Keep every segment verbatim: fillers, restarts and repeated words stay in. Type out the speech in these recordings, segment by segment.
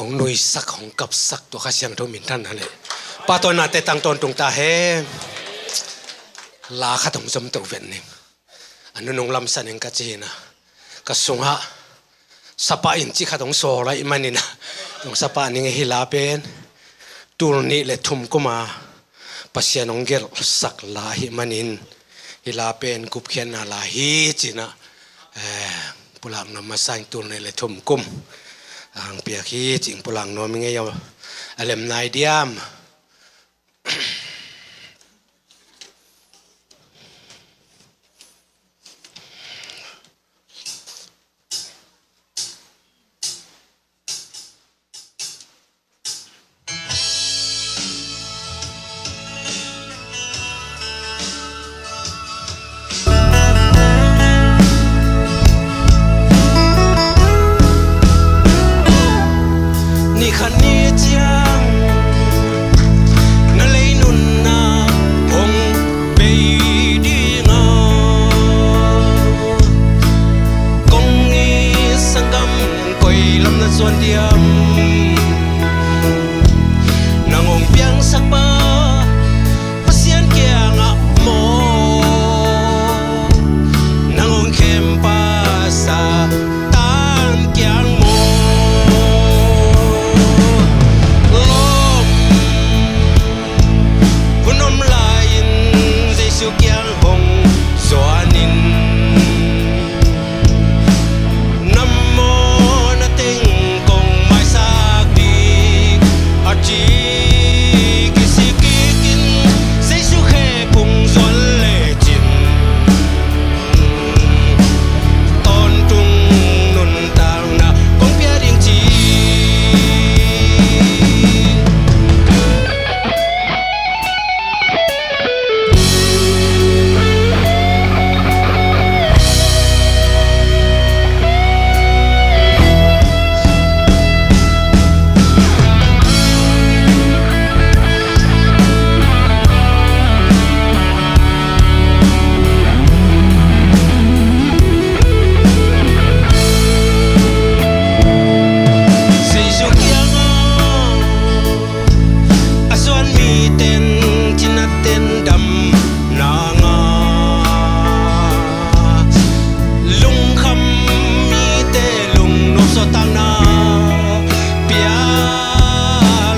Hong nuisak, hong kapsak tua Kha Siangtho minthanna le pahtawinate tang tawntung ta hen. La khat hong zom to vet ning. A nunung lamsan in ka ci hi na, ka sungah sapa in ci khat hong sawl ahih manin a, hong sapa ning hi la pen. Tul nih le thum kuma Pasian hong gelhsak la ahih manin, hi la pen gupkhiatna la hi ci-in a, eh, pulakna masa in tul nih le thum kum ang piak hi ci-in pulak nuam ing ei. A lem nai diam? Ni khat ni ciang na lei nunna hong bei ding a, kong it sanggam koi lam na zuan diam? Nang hong piangsak pa Pasian kiangah maw, nang hong khempa Satan kiang maw? Lawm, hun om lai-in Jesu kiang hong zuan in. Na mawhna teng kong maisak ding a ci kisik kik in, Jesu khe kong zuan lecin, tawntung nuntakna kong pia ding ci. Jesu kiangah a zuan miten cina ten damna ngah, lungkham mite lungnuam suahtakna pia.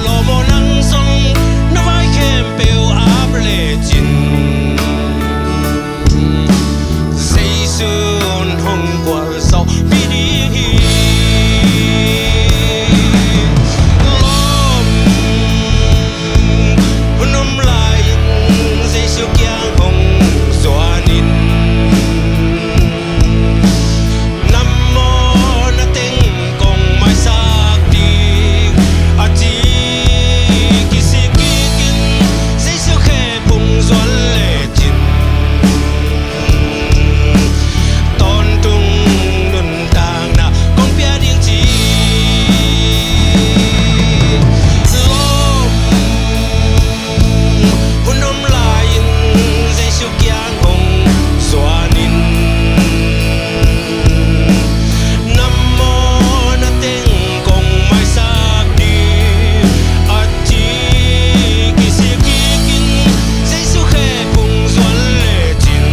Lawm aw, nang zong na vai khempeuh ap lecin, Jesu in hong gualzawhpih ding hi. Lawm, hun om lai-in Jesu kiang hong zuan in. Na mawhna teng kong maisak ding a ci kisik kik in, Jesu khe kong zuan lecin, tawntung nuntakna kong pia ding ci. Lawm, hun om lai-in Jesu kiang hong zuan in. Na mawhna teng kong maisak ding a ci kisik kik in, Jesu khe kong zuan lecin,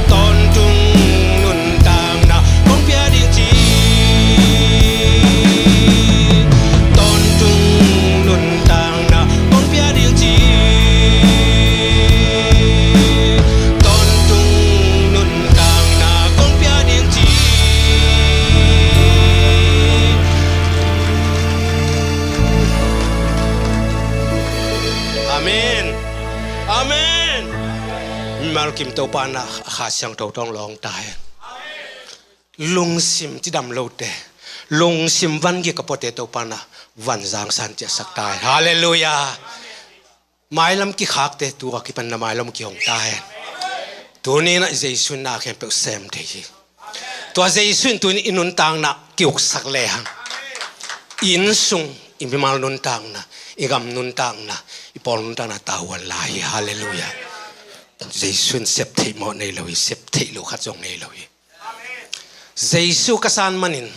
tawntung nuntakna kong pia ding ci. Tawntung nuntakna kong pia ding ci. Tawntung nuntakna kong pia ding ci. Amen. Amen. Mimal kim Topa in a Kha Siangtho tawh hong lawng ta hen. Lungsim cidam lote, lungsim van gik a puate Topa in a van zangsan ciahsak ta hen. Halleluiah. Mailam kikhakte tua kipan na mailam kihong ta hen. Tuni in a Jesu in na khempeuh sem thei hi. Tua Jesu in tuni in i nuntakna kiuksak lehang, i innsung, i mimal nuntakna, i gam nuntakna, i pawl nuntakna tavuan lai hi. Halleluiah. Jesu in sep theih mawh nei lo hi, sep theih loh khat zong nei lo hi. Jesu ka san manin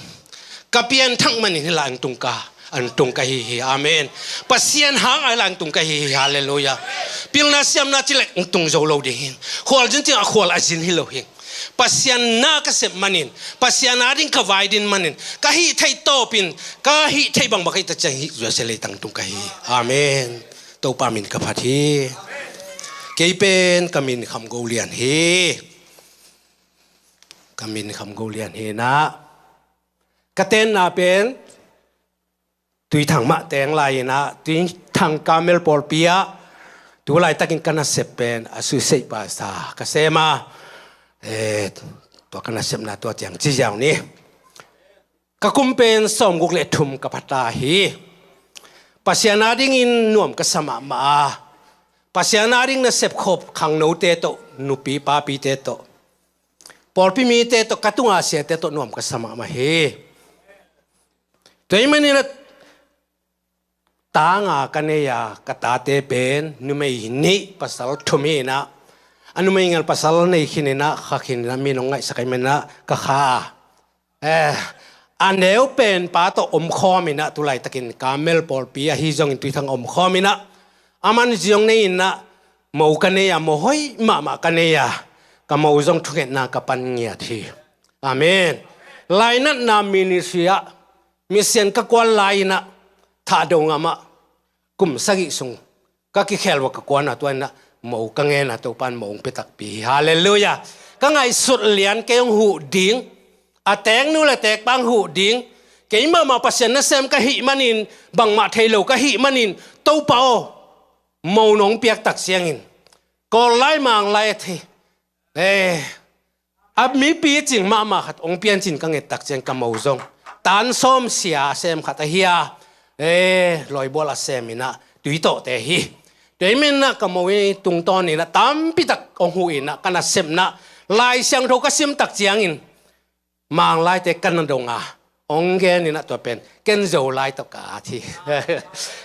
Ka pianthak manin hih lai hong tung ka, hong tung ka hi hi. Amen. Pasian hang a hih lai hong tung ka hi hi. Halleluiah. Pilna siamna ci leh hong tung zo lo ding hi. Khualzin ci a khual a zin hi lo hi. Pasian na ka sep manin, Pasian ading ka vai din manin, ka hih theih tawpin, ka hih theih bangbang ka hih tak ciang hih zuasia leitang tung ka hi. Amen. Topa min ka phat hi. Kei pen ka min Kham Go Lian hi. Ka min Kham Go Lian hi na. Ka tenna pen Tuithang mah teng lai-in ah, Tuithang Kamel pawlpi ah tu laitakin ka nasep pen a suisei pasa ka sem a, eh, tua ka nasepna tua ciang ci ziau ni. Ka kum pen sawmguk le thum ka phata hi. Pasian adingin nuam ka sa mahmah a, Pasian ading nasep khop khangnote tawh, nupi papite tawh, pawlpi mite tawh, ka tunga siate tawh nuam ka sa mahmah hi. Tua ahih manin ah, ta nga ka nei a, ka tate pen numei nih, pasal thum hi in ah, a numei ngel pasal nei khin in ah, kha khin in ah, mi nong ngaihsak ahih manin ah ka kha a, eh, a neu pen pa tawh omkhawm in ah, tu laitakin Kamel pawlpi ahi zongin Tuithang omkhawm in ah, aman zi hong nei in ah, mo ka nei a, mo hoih mahmah ka nei a, ka mo zong thungetna ka pan ngiat hi. Amen. Lainatna ministry ah, mission ka kuan lai-in ah, Thadou gam ah kum sagih sung ka kikhel uh a, ka kuan a, tua in ah mo ka ngen a, Topa'n mo hong pia takpi hi. Halleluiah. Ka ngaihsut lian, kei hong huh ding, a teek nu le teek pa hong huh ding, kei mahmah Pasian nasem ka hih manin, bangmah thei lo ka hih manin, Topa aw, mo nong piak tak ciangin, Kawl lai Mang lai a thei, eh, a mipi cing mahmah khat hong piancil ka nget tak ciang ka mo zong tan sawm sia a sem khat ahi a, eh, lawibual a sem in ah Tuitawhte hi. Tua ahih manin ah ka mo i tungtawn in ah tampi tak hong huh in ah, ka nasepna, Lai Siangtho ka sim tak ciangin Mang laite ka na dong a, hong gen in ah, tua pen ken Zolai tawh ka at hi.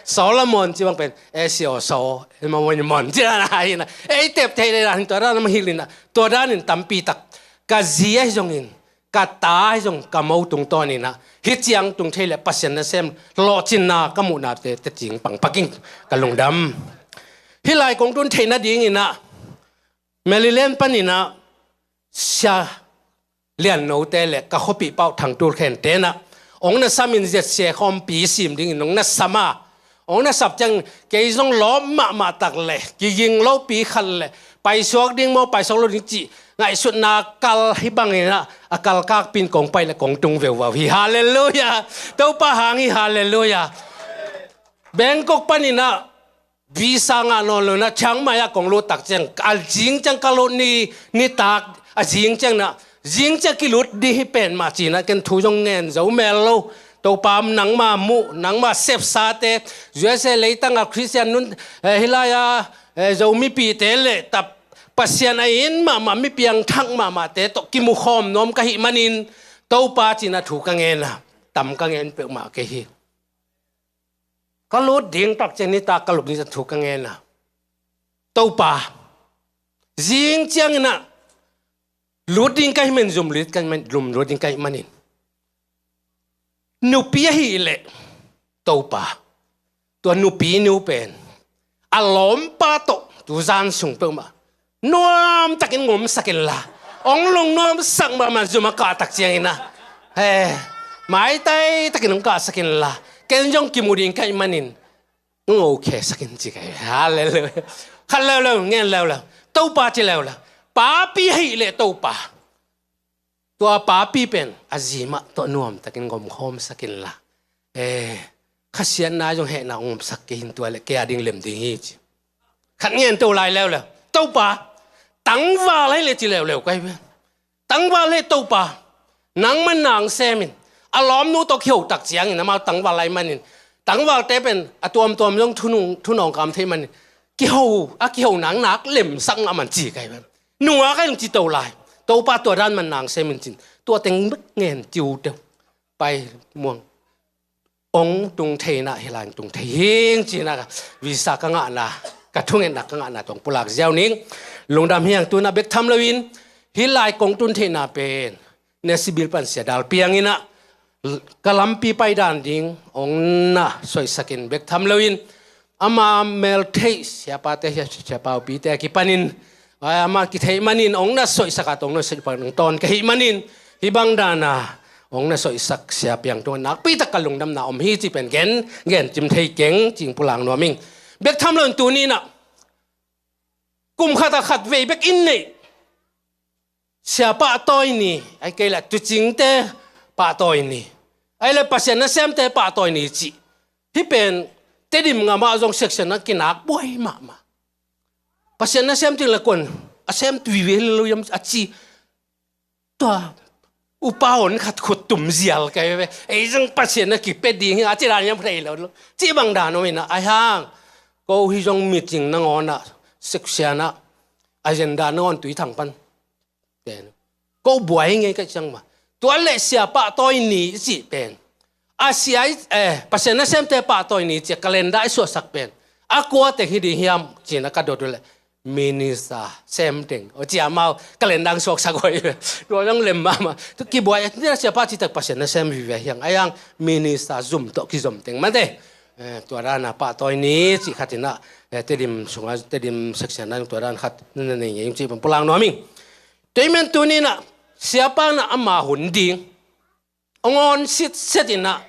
Solomon ci bang pen e sio so, e ma mon mon ci dan ahi in ah, ei tep thei le dan, tua dan mah hilh in ah, tua danin tampi tak ka zi ahi zongin, ka ta ahi zong, ka mo tungtawn in ah, hih ciang tung thei leh Pasian nasem lawhcinna ka muhnate tecing pangpak in ka lungdam. Hih lai kong tun theih nadingin ah, Maryland panin ah, Sia Lian Note le ka khuapih pau Thang Tul Khente in ah, hong na samin, Z C A khawmpi sim dingin hong na sam a, hong na sap ciang kei zong lawp mahmah tak le, kiging lopi khat le, paisuak ding maw, paisuak lo ding cih ngaihsutna kal hi bangin ah, a kalkakpi in kong pai le kong tung veuvau hi. Halleluiah. Topa hang hi. Halleluiah. Bangkok panin ah visa ngah nawn lo in ah, Chiang Mai ah kong lut tak ciang, a zing ciang ka lut ni, nitak a zing ciang in ah, zing ciang kilut ding hi pen mah ci in ah, ken thu zong ngen zo mel lo. Topa, nangma muh, nangma sepsate, U S A leitang a Khristian nun, eh, hih lai a, eh, Zo mipite le tap Pasian a it mahmah, mi piangthak mahmahte tawh kimukhawm nuam ka hih manin, Topa ci in ah thu ka ngen a, tam ka ngen peuhmah kei hi. Ka lut ding tak ciang, nitak ka lut ding ciang thu ka ngen a, Topa, zing ciangin ah lut ding ka hih manin, zum lut ka hih manin, zum lut ding ka hih manin, nupi ahih leh, Topa, tua nupi nu pen a lawmpa tawh tu zan sung peuhmah nuamtakin ngomsak inla, hong lungnuamsak mahmah, zum a kah tak ciangin ah, he, maitai takin hong kahsak inla, ken zong kimu ding ka hih manin, hong oksak in ci ka hi. Halleluiah. Khat leuleu, ngen leuleu, Topa ci leuleu. Papi ahih leh, Topa, tua papi pen a zi mah tawh nuamtakin gomkhawmsak inla, eh, khasiatna zong hehna hong omsak kei in, tua leh kei ading lem ding hi ci. Khat ngen to lai leuleu, Topa, tangval ahih leh ci leuleu ka hi ve. Tangval ahih leh, Topa, nangman na hong sem in. A lawmnu tawh kiho tak ciangin, amau tangval ahih manin, tangvalte pen a tuamtuam zong thunung, thunawng kam thei manin, kiho, a kiho nang nak lemsak ngah man ci ka hi ve. Nungak a hong ci to lai, Topa, tua dan man na hong sem in ci in, tua teng bek ngen ciu teuh. Pai muang, hong tung thei in ah, hih lai hong tung thei hi ing ci in ah, visa ka ngahna, ka thungetna ka ngahna tawh hong pulak ziau ning. Lungdam hi ing. Tu in ah bek tham loin, hih lai kong tun theihna pen Nashville pan Sia Dal Piang in ah, ka lampi paidan ding hong na soihsakin bek tham loin, ama meltheih siapate, sia-, siapaupite a kipanin, ai, ama kitheih manin hong na soihsak a, hong na soihsak pan hong tawn ka hih manin, hih bang dana hong na soihsak sia piang tungah nakpitak ka lungdamna om hi cih pen gen, gen cim thei keng cing pulak nuam ing. Bek tham loin tuni inah kum khat a khat vei bek in neih. Sia pahtawi ni, ai kei lah tucingte pahtawi ni, ai le Pasian nasemte pahtawi ni cih. Hih pen Tedim gam ah zong section ah kinak buai mahmah. Pasian nasem ting le kuan a sem vive lo hiam a ci. Tua upa hon khat khut tum zial kai ve. Ei zong Pasian na kipia ding hi a ci dan hiam thei lo. Cih bang dan om inah, ai hang ko hi zong meeting nangawn ah, section ah, agenda nangawn tui thang pan. Ko buai ngei ka ciang mah. Tua le sia pahtawi ni cih pen, a sia i, eh, Pasian nasemte pahtawi ni cih a calendar i suahsak pen, a kua teng hi ding hiam cih na ka dot uh le, minister sem teng. O ci amau calendar suaksak uh hi. Tua zong lem mahmah. Tu kibuai, sia pah cih tak Pasian nasem vive hiang. Ai hang minister zum tawh kizom teng mate. Eh, tua dana pahtawi ni cih khat inah, eh, Tedim sungah, Tedim section ah tua dan khat na nei ngei cih pen pulak nuam ing. Tua ahih manin tuni inah siapa inah ama hun ding hong awn sitset inah,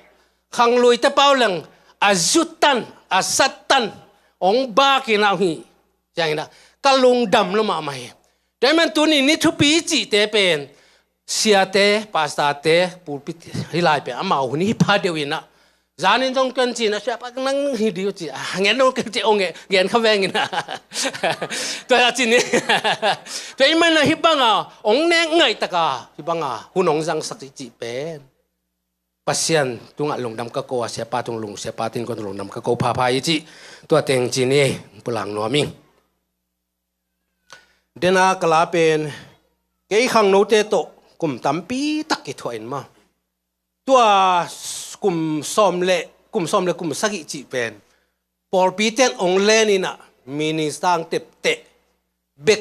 khangluite pau leng a zut tan, a sat tan hong bak inah hong hi. Ciang inah ka lungdam lua mahmah hi. Tua ahih manin tuni ni thupi cihte pen siate, pastorte, pulpit hih lai pen amau hun hi pha deuh inah, zanin zong ken ci inah, siapa nang hi ding uh ci, ah, ngen dong ken ci, ong ngen kha veng inah. Tua a ci ni. Tua ahih manin hih banga hong nek ngaih taka hih banga hun hong zangsak i cih pen Pasian tungah lungdam ka ko a, siapa tung lung, siapa tin ko tung lungdam ka ko phapha i cih. Tua teng ci ni, pulak nuam ing. Dena ka la pen kei khangnote tawh kum tampi tak kithuah in mah. Tua kum sawm le, kum sawm le kum sagih cih pen pawlpite in hong len inah minister hong tepteh bek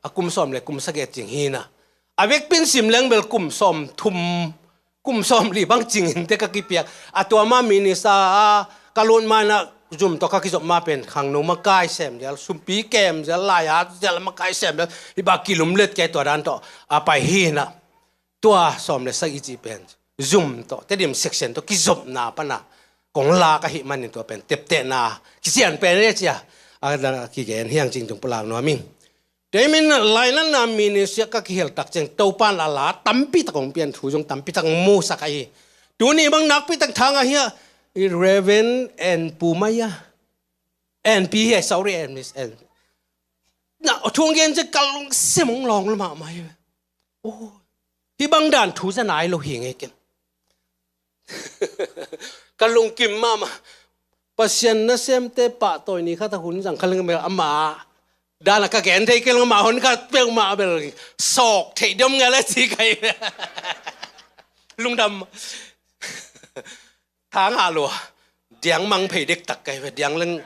a kum sawm le kum sagih a cing hi inah, a vekpi in sim leng bel kum sawm thum, kum sawm li bang cing in te ka kipiak. A tua ma minister a ka lut ma inah zum tawh ka kizop ma pen khangno makai sem zial, sumpi kem zial, laihat zial makai sem zial, hih bang kilumlet kei tua dan tawh a pai hi inah. Tua sawm le sagih cih pen zum tawh, Tedim section tawh kizopna pana kong lak ahih manin tua pen teptehna kician pen e cia a kigen hiang cing tung pulak nuam ing. Tua ahih manin lainatna ministry ah ka kihel tak ciang Topa in a la tampi tak hong pian, thu zong tampi tak hong musak ahi. Tuni bang nakpi tak thang ahi a, i Reverend N Pu mai a, N P hi a, sorry, N Miss N. Na thu hong gen ciang ka lungsim hong lawng lua mahmah hi. Oh, hih bang dan thu za nai lo hi ngei ken. Ka lungkim mahmah. Pasian nasemte pahtawi ni khat a hun zang kha leng bel ama dan a ka gen thei kei leng, ama hon khat peuhmah bel sawk theih diam ngal a ci kai. Lungdam. Thang a lua. Diang mang phei dektak kai ve. Diang leng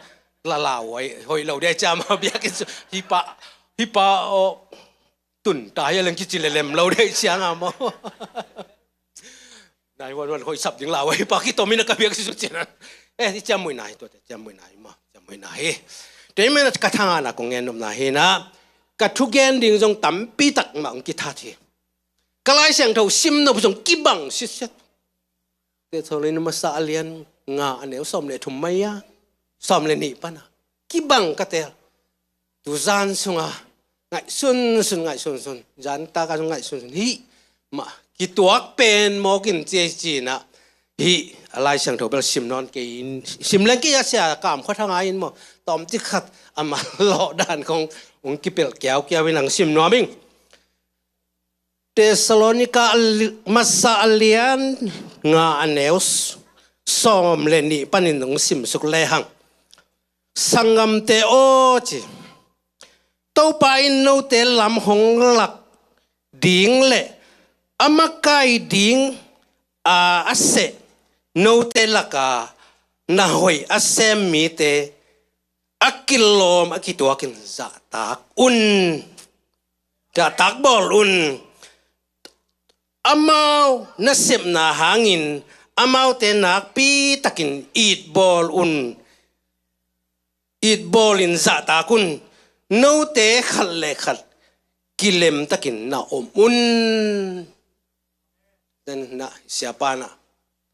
lala hoih, hoih lo dia ciam a biakinn su. Hih pa, hih pa aw, tun ta hi a leng kici lelem lo dia ciang a maw. Nai huan huan hoih sap ding la hoih pa kitom in a ka biak su cian. Eh, i ciam muih nai, tuate ciam muih nai maw. Ciam muih nai. Tua ahih manin ka thang a na kong gen nopna hi inah, ka thugen ding zong tampi tak mah hong kithat hi. Ka Lai Siangtho sim nop zong kibang sitset. Thesalonika masa a lian nga a neu sawm le thum mai a, sawm le nih pana kibang ka tel. Tu zan sunga ngaihsun sun, ngaihsun sun, zan taka zong ngaihsun sun. Hih mah kituak pen mawk in ci ei ci inah, hih a Lai Siangtho bel sim nawn kei in, sim leng kei a, Sia Kam Khua Thang a in maw, tawmcik khat amah lawh dan kong hong kipelh kiaukiau in hong sim nuam ing. Thesalonika a li-, masa a lian nga a neu s-, sawm le nih panin hong simsuk lehang, sanggamte aw ci, Topa in note lam hong lak ding le a makai ding a, a seh note laka na hoih a sem mite a kilawm a kituakin zahtak un. Zahtak bawl un. Amau nasepna hangin amaute nakpi takin itbawl un, itbawl in zahtak un. Note khat le khat kilem takin na om un. Tua na siapa na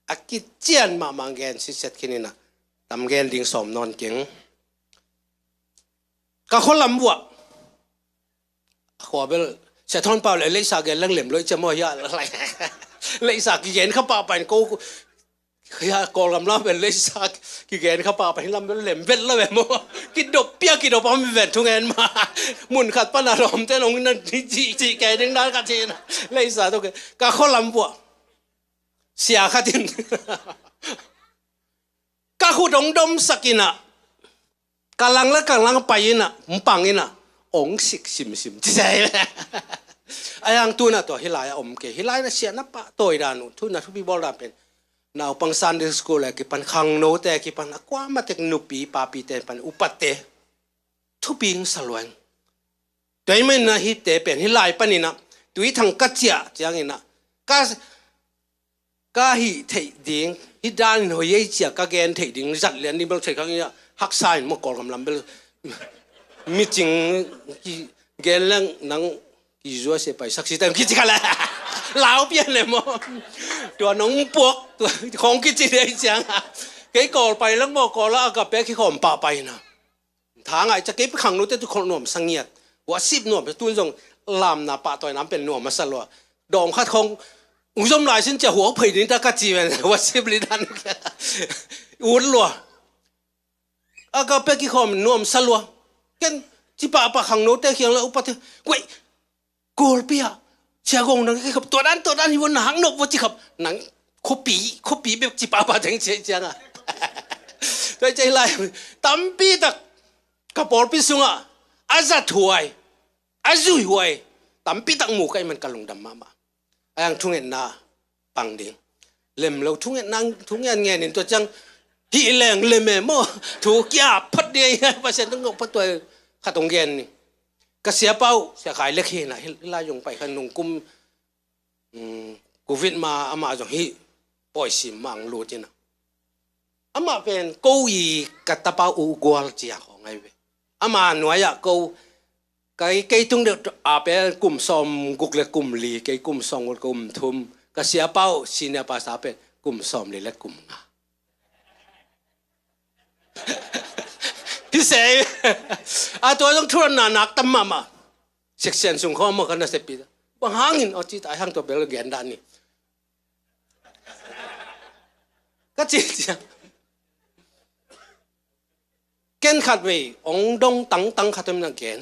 a kician mahmah gen sitset khin ina, tam gen ding sawm nawn keng. Ka khua lam vuah. A khua bel Sia Thawn Pau le Leisa gen leng lem loi cia maw hia. Leisa kigen kha pahpah in ko hia, Kawlgam lam bel Leisa kigen kha pahpah in lam bel lem vet lo em maw. Kidop pia kidop a mi ven thu ngen ma. Mun khat pan a lawmte nong na cih cih kei ding dan ka cih na. Leisa tawh kei ka khua lam vuah. Sia khat in ka khut hong domsak ina, ka lang le ka lang pai ina, mpang ina, hong sik simsim ci se. A yang tuna tua hih lai a om kei, hih lai na sia na pahtawi dan uh, tuna thupi bawl dan pen naupang Sunday school a kipan, khangnote a kipan, a kuamatek nupi papite pan upate thupi hong sa lua ing. Tua ahih manin ah hihte pen hih lai panin ah Tuithang ka ciah ciangin ah ka, ka hih theih ding, hih danin hoih ei ci-a ka gen theih ding zat lian ding bel theih khang hi a, haksa in maw, Kawlgam lam bel micing kigen leng nang kizua se pai saksi ta kici kha le. Lau pian le maw. Tua nong puak tua khong kici dei ciang a, kei Kawl pai leng maw, Kawl a ka pek hi khawm pah pai na. Tha ngai ca kei pi khangnote tu khol nuam sa ngiat. Worship nuam, tun zong lamna pahtawi nam pen nuam a sa lua. Dawng khat khong ung zom lai sin cia huak phei ding ta ka ci ven. Worship leader ut lua. A ka pek i khawm nuam sa lua. Ken ci pahpah khangnote khiang la upate. Wei, Kawlpi ah sia gong nang kikhop, tua dan tua dan hi vua, na hang nop vua ci khop, nang khuapi khuapi bek ci pahpah teng ciai ciang a. Tua ciai lai tampi tak ka pawlpi sungah a zat huai, a zui huai tampi tak mu ka hih man ka lungdam mahmah. A yang thungetna pang ding. Lem lo thungetna, thunget ngenin tua ciang hih leng lem e maw. Thu kia phat ding a, Pasian tawh ngawh phat tua khat hong gen ni. Ka siapa uh, Sia Khai Lek hi na, hih lai zong pai kha nung kum, um, covid ma amah zong hih pawi sim mang lut hi na. Amah pen ko i ka tapa uh gual cia khawng ai ve. Ama nuai-ah ko, kei, kei tung deuh a pen kum sawm guk le kum li, kei kum sawm guk kum thum, ka siapa uh senior pastor pen kum sawm li le kum nga. Hi sei. A tua zong thuran na nak tam mahmah. Section sung khawng maw ka na sepi. Bang hangin aw ci ta hang tua bel gen dan ni. Ka ci ciang. Ken khat vei ong dong tangtang khat om na gen.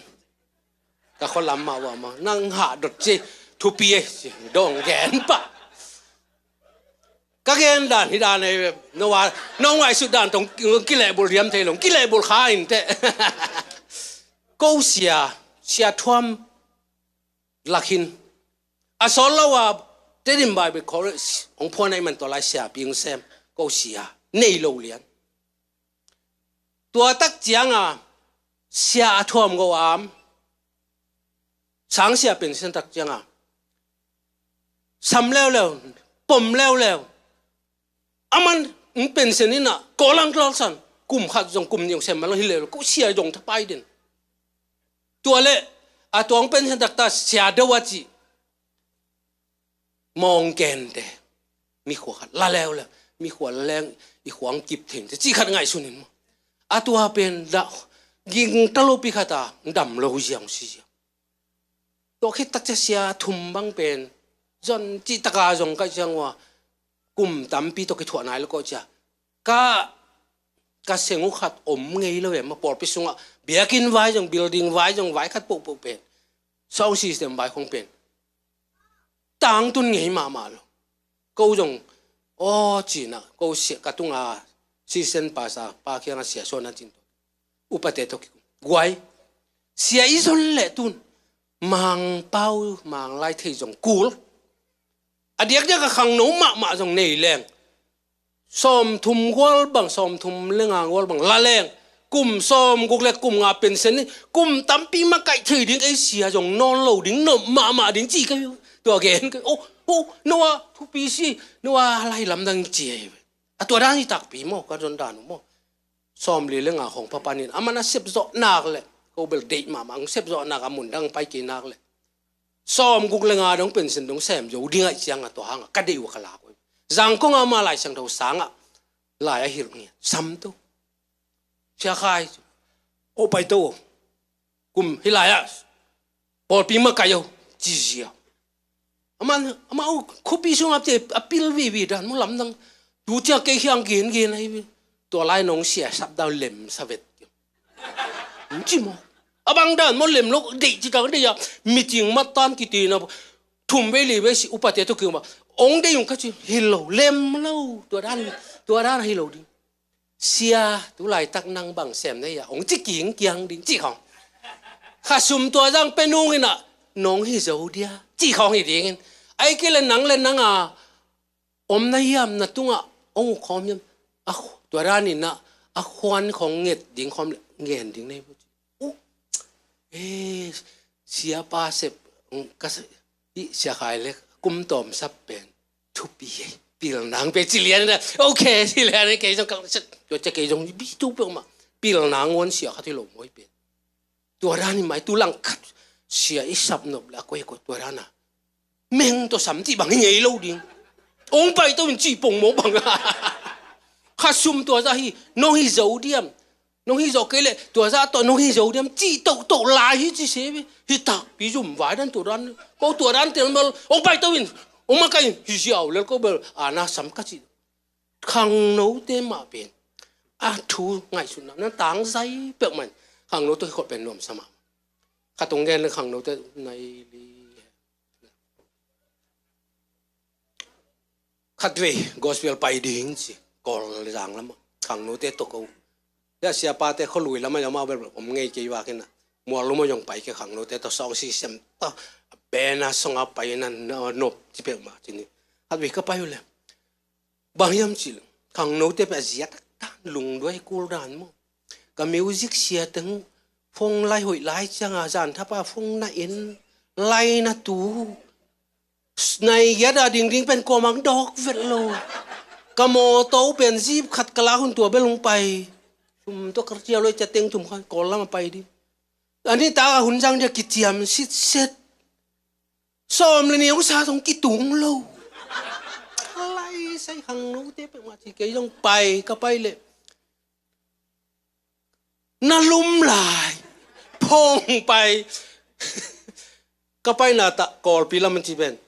Ka khua lam mah uh a maw, nang hah dot ci, thupi e ci, dong gen pah. Ka gen dan hi dan ei, no a, no ngaihsut dan tong kilehbulh diam thei lo, kilehbulh kha in teh. Ko sia, Sia Thuam Lak hin a sawt lo a Tedim Bible College hong phuan ahih man tua lai siapi hong sem, ko sia nei lo lian. Tua tak cianga sia a thuam go am, sang sia pension tak cianga sam leuleu, pom leuleu. Aman hong pension ina kawlang tlawlsan, kum khat zong kum nih hong sem malang hi leuleu, ko sia zong thapai den. Tua le a tuang pension takta sia do a ci. Mawng kente, mi khua khat la leuleu, mi khua la leng i khuang kip thengte cih khat ngaihsun in maw. A tua pen dah ging talopi khata dam lo ziang si ziang. Tua khit tak cia sia thum bang pen zon cih taka zong kaih ciang ua kum tampi tawh kithuah nai lo kawh cia. Ka, ka seng uh khat om ngei lo em a, pawlpi sungah biakinn vai zong, building vai zong, vai khat pohpoh pen, sound system vai khong pen tangtun ngei mahmah lo. Ko zong aw cina ko sia ka tunga sisen pasa pa kianga sia suan a cin tua upate tawh kikum guai. Sia i zon leh tun Mangpau Manglai thei zong kul. A diakdiak a khangno mahmah zong nei leng sawmthum gual bang, sawmthum le nga gual bang la leng kum sawmguk le kum nga pension ni kum tampi makaih thei ding ei sia zong nawn lo ding, nop mahmah ding ci ka hi uh. Tua gen ka hi uh. Hu, Noah thupi si, Noah lai lamdang ci ahi ve. A tua dan hi takpi maw, ka zon dan uh maw. Sawmli le nga khawng pha panin a man a sep zawh nak le, ko bel deih mahmah, hong sep zawh nak a mun dang pai kei nak le, sawmguk le nga dong pension dong sem zo ding ahih ciangah tua hangah ka deih uh a ka lak uh. Zangkong ah ama Lai Siangtho sangah lai a hilh ngiat, sam to. Sia Khai, o pai to, kum hi lai ah pawlpi makaih o, ci zia. Aman, amau khuapi sungah te a pil vivi dan maw, lamdang. Tu ciang kei khiang gen gen ahi ve. Tua lai nong sia sap dau lem sa vet. Ci maw. A bang dan maw, lem lo, deih ci kang deih a. Meeting matan kiti na, thum vei li vei si upate tawh kium a, ong deih ung ka ci, hi lo, lem lo. Tua dan, tua dan hi lo ding. Sia, tu laitak nang bang sem na hi a, ong ci kingkiang ding, ci khawng. Kha sum tua zang pe nung in a, nong hi zo dia, ci khawng hi ding in. Ahih kei le nang le nang a om na hiam, na tungah ong uh khawm hiam. A khu-, tua dan in a, a khuan khawng nget ding khawm le, ngen ding na hi. Uh, eh, siapa sep, mm, ka se-, i Sia Khai le kum tawm sap pen thupi e, pilnang pe ci lian na, ok, ci lian e, kei zong kang set, tua cia kei zong bi tu peuhmah, pilnang wan sia khat hi lo maw hi pen. Tua dan hi mai tu lang khat, sia i sap nop le a koi koi tua dan a. Meng tawh sam cih bang hi ngei lo ding. Ong pai to in cih pong maw bang. Kha sum tua zah hi, nong hi zo diam. Nong hi zo kei leh, tua zah tawh nong hi zo diam. Cih tohtoh lai hi ci se ve. Hi takpi zum vai dan tua dan. Ko tua dan tel mal. Ong pai to in. Ong makai in. Hi ziau lel ko bel. Ana sam ka cih. Khangnote mah pen. A thu ngaihsutna. Na tangzai peuhmah in. Khangnote hi khot pen nuam sa mah. Khat ong gen le khangnote nai li. Khatvei gospel pai ding ci, Kawl zang lamah, khangnote tawh ko. Sia siapate khualui lamah zong amau bel om ngei kei vak in a, Mual lum ah zong pai kei khangnote tawh song system tawh, a band a song a pai in a, nop ci peuhmah ci ni. Khatvei ka pai uh le, bang hiam cih leh khangnote peuh a zia taktak, lungduai kul dan maw. Ka music sia teng phone lai hoih lai ciang a, zan thapa phone na en, lai na tu. Nai giat a dingding pen kuamah dawk vet lo. Ka mawtaw pen zip khat ka lak hun tua bel hong pai. Sum tawh ka cia loi cia teng thum khan Kawl lamah pai ding. A nitak a hun zang dia kiciam sitset. Sawm le nih hong sa zong kitung lo. Lai sai khangnote peuhmah ci kei zong pai, ka pai leh. Na lum lai. Phong pai. Ka paina tah Kawlpi lam an ci pen.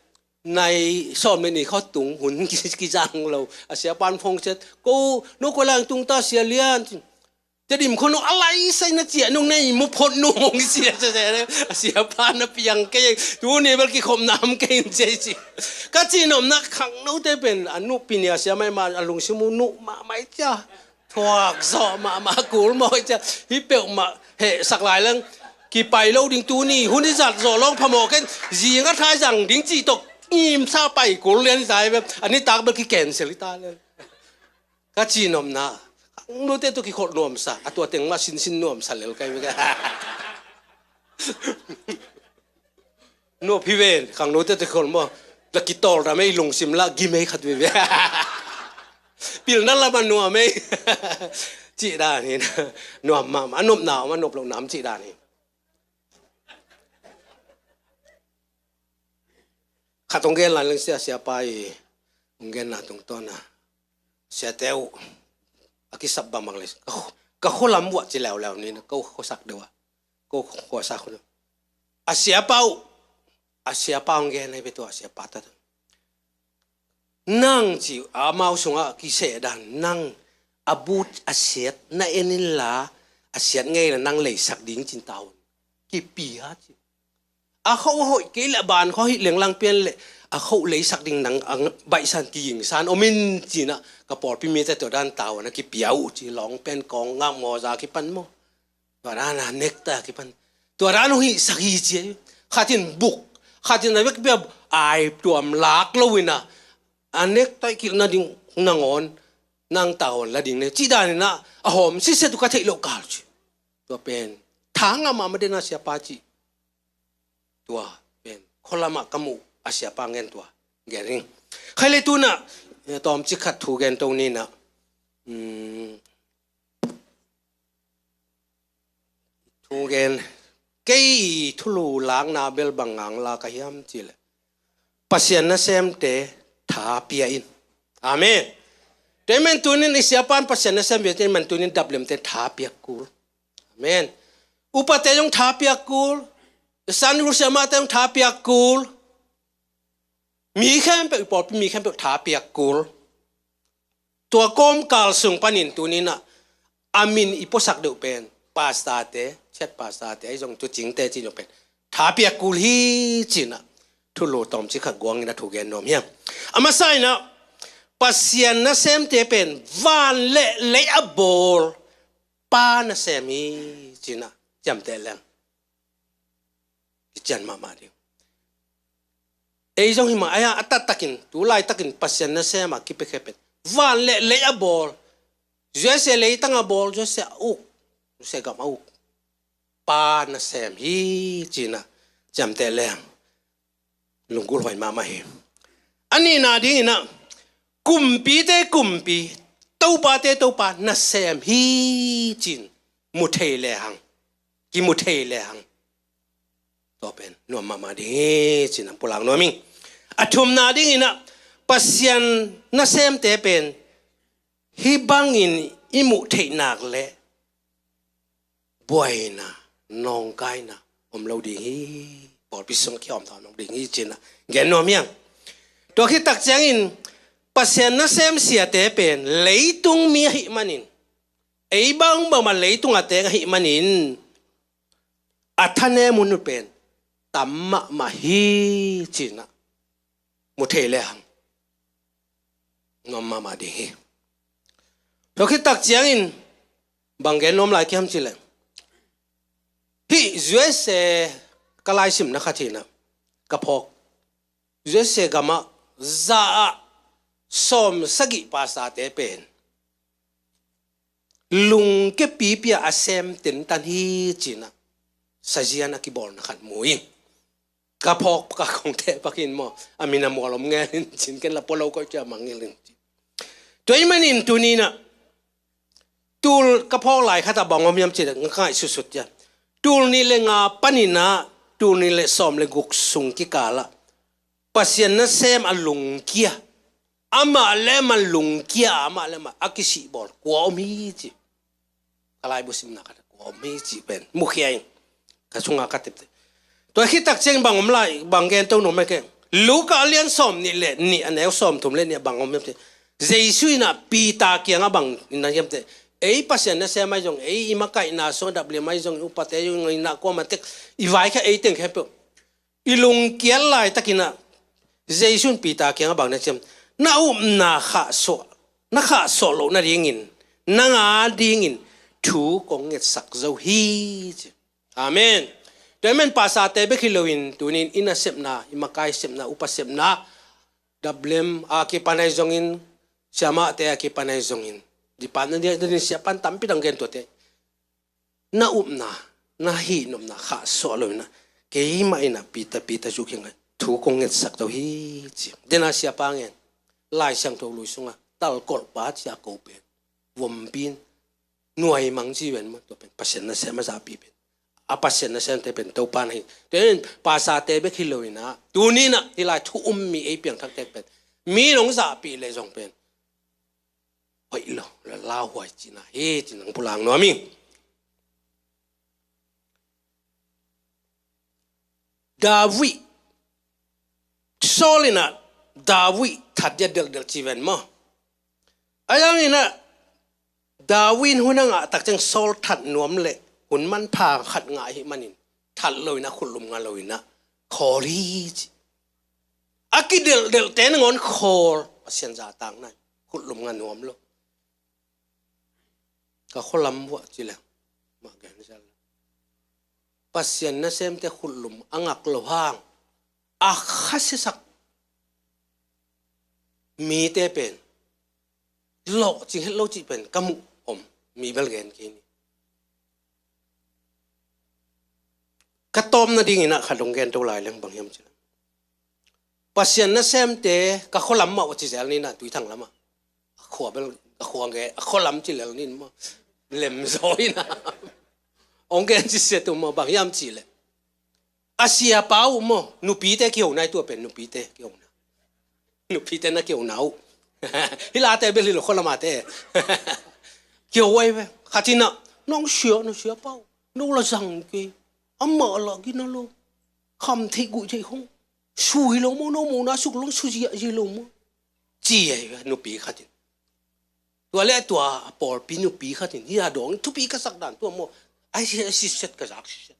Nai sawm le nih khawng tung hun ki, kizang lo. A siapan phong set. Ko, no ko lang tung ta sia lian. Tedim khawng no a lai sai na ciah nung nei mu phot nung hong sia sia sia. A siapan na piang kei. Tuni bel kikhop nam kei in cia ci. Ka ci nopna khangnote pen. A nupi ni a sia mai ma a lungsim uh nuh mahmah cia. Thuak zawh mahmah kul mawh cia. Hih peuhmah hehsak lai leng. Kipai lo ding tuni. Hun i zat zawh lawng phamawh ken. Zing a thai zang ding cih tawh. Ngim sa pai kul lian i ta hi ve. A nitak bel ki cancel i ta le. Ka ci nopna. Khangnote tawh kikholh nuamsa. A tua teng mah sinsin nuamsa lel kai ve ka. Nuam hi ven, khangnote tawh kikholh maw. La kitawldam ei lungsim lah gim ei khat veve. Pilna lamah nuam ei. Cih dan hi. Nuam mahmah, a nopna om, a nop loh nam cih dan hi. Khat hong gen lai leng sia, siapa i hong genna tungtawn a. Siate uh a kisap bangbang le. Ka khu-, ka khua lam vuah ci leuleu ni na, ka khuasak deuh a. Ko khuasak khun. A siapa uh, a siapa hong gen ahi ve tua, a siapa ta. Nang ci, amau sungah kiseh dan, nang a but a siat na en inla, a siat ngei la nang leisak ding cin taun. Kipia ci. A khoh hoih kei le a ban khawng hih lenglang pian le, a khoh leisak ding nang a baihsan kigingsan om in cinah, ka pawlpi mite tua dan taun a kipia uh ci, lawng pen kawng ngak mawza kipan maw. Tua dan a nekta kipan. Tua dan uh hih sak hi ci. Khatin buk. Khatin a vekpi a ai tuam lak lo inah. A nekta kilhna ding nangawn. Nang taun la ding ne. Cih dan inah. A hawm siset uh ka theih loh kal ci. Tua pen. Thang a mahmah den a siapa ci. Tua pen. Khualamah ka muh a siapa ngen tua. Gen ring. Khai le tunah, eh, tawmcik khat thu gen to ninah. Hmm. Thu gen. Kei thulu lakna bel bang ngang la ka hiam cih leh, Pasian nasemte tha pia in. Amen. Tua ahih manin tunin i siapan Pasian nasem vialte man tunin daplemte tha piak kul. Amen. Upate zong tha piak kul. Sunday school siamahte zong tha piak kul. Mi khempeuh, i pawlpi mi khempeuh tha piak kul. Tua kawmkal sung panin tuninah a min i puasak deuh pen pastorte, chet pastorte ahi zong tucingte ci deuh pen tha piak kul hi cinah thulu tawmcik khat guangin a thu gen nuam hiam? A masa inah Pasian nasemte pen van le lei a bawl Pa nasem hi cinah ciamteh leng kician mahmah ding. Ei zong hi mah, ei a, a taktakin, tu laitakin Pasian nasem a kipiakhia pen van le lei a bawl, U S A leitang a bawl, U S A a uk, U S A gam a uk Pa nasem hi cinah ciamteh leng lunggulh huai mahmah hi. A nihna dinginah kumpite kumpi, topate topa nasem hi cin mu thei lehang, kimu thei lehang, tua pen nuam mahmah ding hi cin ang pulak nuam ing. A thumna dinginah Pasian nasemte pen hih bangin i muh theih nak leh buaina, nawngkaina om lo ding hi. Pawlpi sung a kihawmthawh om lo ding hi cinah gen nuam hiang. Tua khit tak ciangin Pasian nasem siate pen leitung mi ahih manin, ei bangbang mah leitung a teng ahih manin a thanem hun uh pen tam mahmah hi cinah mu thei lehang nuam mahmah ding hi. Tua khit tak ciangin bang gen nuam lai kiam cih leh, hih U S A ka laisimna khat hinah ka phawk, U S A gamah za ah sawm sagih pastorte pen lungkia pipi a sem tentan hi cinah sazian a kibawlna khat mu hi. Ka phawk, ka kong teh pakin maw, a min a mual om ngelin cin, ken la pua lo koih cia mangngilin cin. Tua ahih manin tuninah tul ka phawk lai khatah bang om hiam cih leh ka ngaih sutsut cia, tul nih le nga paninah tul nih le sawm le guk sung kikalah Pasian nasem a lungkia, amah le amah lungkia, amah le amah a kisihbawl kua om hi ci. Ka laibu simna khat kua om hi cih pen mukhia in ka sunga ka tepte. Tua khit tak ciang bang om lai, bang gen to nuam mai keng. Luka a lian sawm nih le nih, a neu sawm thum le nih a bang om hiam cih, Jesu inah Peter kiangah bang inah hiam cih, ei Pasian nasem ahi zong, ei i makaihna sung a daplem ahi zong, upate zong inah kuamah tek i vaikhia ei teng khempeuh i lungkiat laitakinah Jesu in Peter kiangah bang na ciam, na upna khahsuah, na khahsuah loh nadingin nang a dingin thu kong ngetsak zo hi ci. Amen. Tua ahih manin pastorte bek hi loin tunin i nasepna, i makai sepna, upa sepna, daplem a kipan ahi zongin, siamahte a kipan ahi zongin, department dia, dia siapan tampi dang gen tuate, na upna, na hihnopna khahsuah loinah keimah inah Peter, Peter Zu kiangah thu kong ngetsak zo hi ci. Dena siapa ngen, Lai Siangtho Lui sungah talkolhpa cia ko pen vompi in nuaimang ci ven maw, tua pen Pasian nasem a zahpih pen, a Pasian nasemte pen Topa na hi. Tua in pastorte bek hi loinah tuninah hih lai thu um mi ei piangthakte pen mi nong zahpih leh zong pen hoih lo, la lauhuai cihna hi cih nang pulak nuam ing. David, Saul inah David that dia delhdel ci ven maw? A yang inah David in hun a ngah tak ciang Saul that nuam leh hun manpha khat ngah ahih manin that loinah, khutlum ngah loinah khawl hi ci. A kidelhdelhte nangawn khawl, Pasian zahtakna in khutlum ngah nuam lo. Ka khualam vuah ci leng mah gen zel. Pasian nasemte khutlum a ngak lo hang a khasiasak mite pen lawhcing het lo cih pen ka muh om, mi bel gen kei ni. Ka tawpna dinginah khat dong gen to lai leng bang hiam ci leng, Pasian nasemte ka khualam mah a ci zel ni na, Tuithang lamah. A khua bel, a khua nge, a khualam ci lel ni maw. Lemzaw hi na. Ong gen ci sia tu maw, bang hiam cih leh, a siapa uh maw, nupite kiho nai, tua pen nupite kiho na. Nupite na kiho na uh. Hi late bel hi lo, khualam ate. Kiho ai ve. Khat in ah, nang sia, na siapa uh, no la zang kei. Amah la gina lo. Kham theih guih theih khong. Su hi lo maw, no mawhna suk lo, su ziahziah lo maw, ci ai ve nupi khat in. Tua leh tua a pawlpi nupi khat in, hi a dawng thupi ka sak dan tua maw. Ai si, ai si set ka zak si set.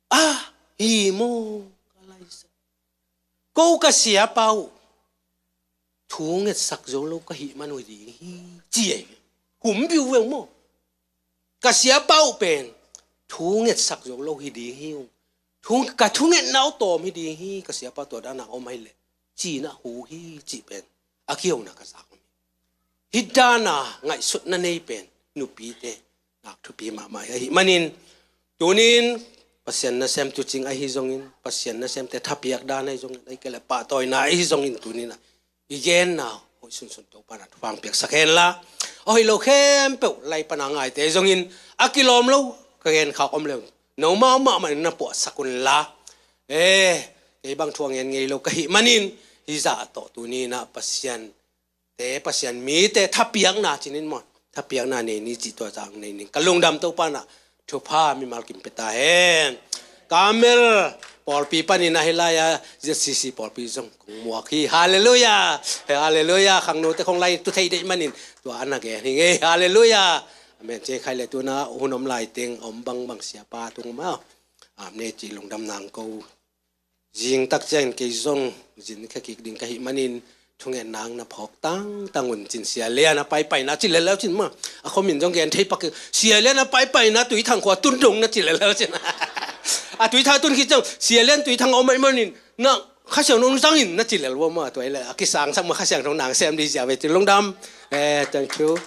Ah, hi maw, ka lai sa. Ko ka siapa uh thu ngetsak zo lo ka hih man uh hi ding hi, ci ai ve. Hum biu ve maw. Ka siapa uh pen thu ngetsak zo lo hi ding hi ung. Thu, ka thungetna uh tawm hi ding hi, ka siapa tua dana om ahi leh, ci-in ah hu hi, cih pen a kihona ka zak om hi. Hih dana ngaihsutna nei pen nupite nak thupi mahmah hi. Ahih manin tunin Pasian nasem tuucing ahi zongin, Pasian nasemte thapiak dan ahi zongin, ahih kei leh pahtawina ahi zongin tunin ah i genna hoih sunsun Topa in ah thupha hong piaksak hen la, a hoih lo khempeuh lai pana ngaite zongin a kilawm lo ka genkhak om le uh, nomau mahmah in na puahsak un la. Eh, kei bang thu a ngen ngei lo ka hih manin, hih zah tawh tuni in ah Pasian te, Pasian mite thapiakna cinin maw, thapiakna nei ni cih tua zah nei ning. Ka lungdam, Topa in ah thupha mimal kim pia ta hen. Kamel pawlpi panin ahi lai-a, Z C C pawlpi zong kong muak hi. Halleluiah. Halleluiah. Khangnote khong lai tu thei deih manin tua a na gen hi ngei. Halleluiah. Amen. Ci khai le tuna hun om lai teng om bangbang siapa tung maw, am ne ci lungdam nang ko. Zing tak ciangin kei zong zin kha kik ding ka hih manin thungetna na phawk tangtang un cin. Sia Lian a paipaina ci lel le uh cin maw. A khuamin zong gen thei pak hi. Sia Lian a paipaina Tuithang khua tun dong na ci lel le uh cin. A Tuithang tun khit ciang, Sia Lian Tuithang a om ahih manin na Kha Siangtho zangin na ci lel uh maw. Tua hi leh a kisangsak maw, Kha Siangtho nang sem ding zia ve cin. Lungdam. Eh, thank you.